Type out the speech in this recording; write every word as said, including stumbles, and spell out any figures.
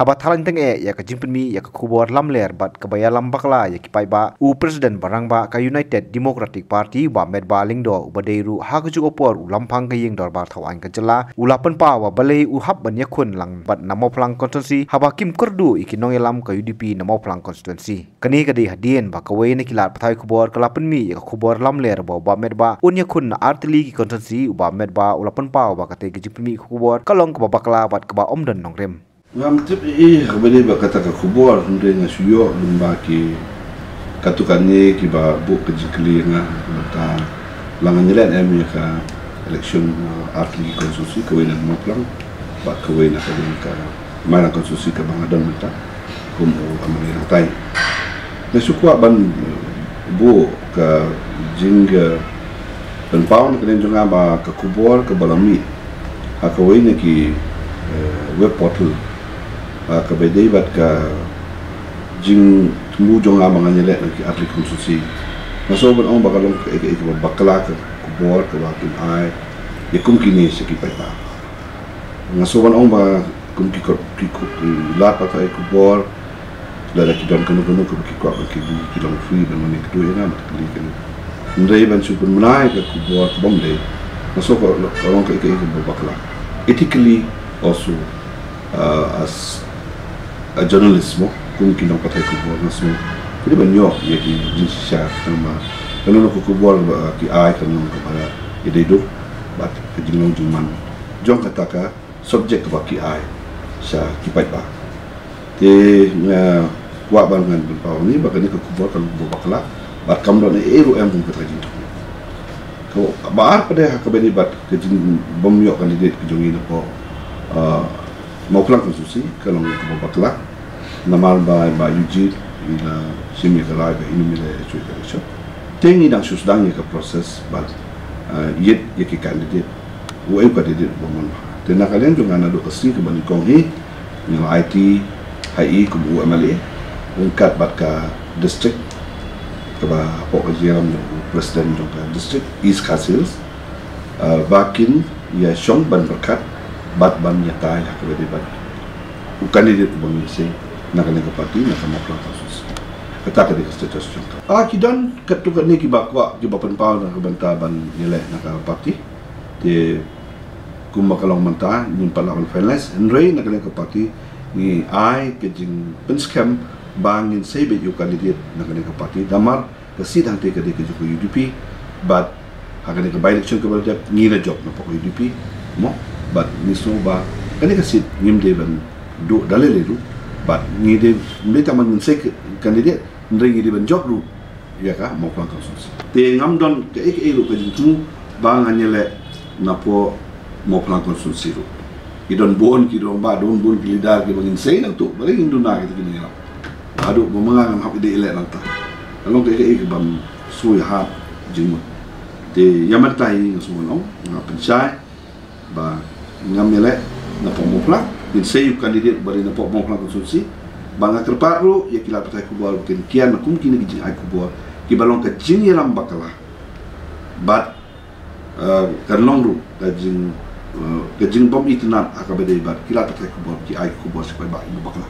Haba thalang teng eh ïa ka jingpynmih ïa ka khubor lamler bad kaba ïalam bakla ïa ki paidbah, u President ba rangbah ka United Democratic Party, Bah Metbah Lyngdoh, uba dei ruh ha kajuh ka por u lampang ka ïing dorbar thaw aiñ ka jylla, u la pynpaw ba balei u hap ban ïakhun lang bad na Mawphlang constituency haba kim kyrduh ïa ki nongïalam ka U D P na Mawphlang constituency. Kane ka dei hadien ba kawei na ki lad pathai khubor ka la pynmih ïa ka khubor lamler ba u Bah Metbah un ïakhun na artylli ki constituency. U Bah Metbah u la pynpaw ba katei ka jingpynmih khubor ka long kaba bakla bad kaba ym don nongrim. Ngam tip ei ei ha kaba dei ba kata ka khubor, hynrei nga shu ïoh lyngba ki katto katne kiba buh ka jingkylli ïa nga, mynta la ngan ïaleh em ïa ka election, uh, artylli ki constituency, kawei na Mawphlang bad kawei na ka dei ka Mairang constituency kaba nga don mynta kum u M L A Rangtai. Nga shu kwah ban, uh, buh ka jing, uh, pynpaw na ka liang jong nga ba ka khubor kaba la mih ha kawei na ki, uh, web portal, ha kaba dei bad ka jingthmu jong nga ba ngan ïaleh na ki artylli ki constituency. Nga shu ban ong ba ka long kaei kaei kaba bakla ka khubor kaba kin ai ïa kum kine sha ki paidbah. Nga shu ban ong ba kum ki kot, ki kot, ki lad pathai khubor, lada ki don kano kano kaba ki kwah ba ki, ki long free ban wan ïakynduh ïa nga bad kylli kane. Hynrei ban shu pynbna ïa ka khubor kaba ym dei, nga shu ka long kaei kaei kaba bakla. Ethically also, uh, as a journalist mo, kum ki nongpathai khubor, nga shu, ki dei ban ïoh ïa ki jingshisha, namar kano kano ka khubor ba ki ai kan long kaba ïadei duh bad ka jinglong jingman jong kata ka subject kaba ki ai sha ki paidbah. Te nga kwah ban ngan pynpaw ni ba kane ka khubor ka long kaba bakla bad kam don ei ei ruh em kum kata ka jingthmu. Kaba ar pat de ha kaba dei bad ka jingbym ïoh candidate ka jong ngi na pdeng, uh, Mawphlang constituency ka long kaba bakla. Namar ba, ba Eugene i la shim ïa ka rai ba i nym i la ïa shu ïa ka election. Te ngi dang shu sdang ïa ka process bad, uh, ïit ïa ki candidate. U ei u candidate uba mon bha. Te na ka liang jong nga naduh ka sngi kaba nyngkong hi, nga la aiti ha i kum u M L A ryngkat bad ka district kaba hapoh ka jingïalam jong u president jong ka district East Khasi Hills, uh, ba kin ïa shong ban pyrkhat bad ban ïatai ha kaba dei bad u candidate uba ngin sei na kane ka party na ka Mawphlang constituency. Kata ka dei ka status jong ka. Ah, ki don katto katne kiba kwah, kiba pynpaw na ka bynta ban ïaleh na ka party. Te kumba ka long mynta ngim pat lah ban finalize, hynrei na kane ka party ngi ai ka jingpynskhem ba ngin sei beit ïa u candidate na kane ka party. Namar ka seat hangtei ka dei ka jong ka U D P bad ha kane ka by election kaba la dep ngi la jop na pdeng ka U D P mo, bad ngi sngew ba kane ka seat ngim dei ban duh da lei lei ruh bad ngi dei, ngim dei tang ban ngin sei candidate, hynrei ngi dei ban jop ruh ïa ka Mawphlang constituency. Te ngam don kaei kaei ruh ka jingthmu ba ngan ïaleh na pdeng Mawphlang constituency ruh. Ki don bun, ki don ba don bun ki leader kiba ngin sei nangta, balei ngin duna kita ki nongïalam. Haduh ba ma nga ngam hap ïaleh nangta. Ka long kaei kaei kaba ym sngewthuh jingmut. Te ïa mynta hi nga sngewbha nga pynshai ba ngam ïaleh na pdeng Mawphlang, ngin sei u candidate ba dei na pdeng Mawphlang constituency. Ba nga kyrpad ruh ïa ki lad pathai khubor ba kin kian na kum kine ki jingai khubor kiba long ka jingïalam bakla. Bad, eh, kan long ruh ka jing, eh, ka jingbym itynnad ha kaba dei bad ki lad pathai khubor ki ai khubor sha ki paidbah kiba bakla.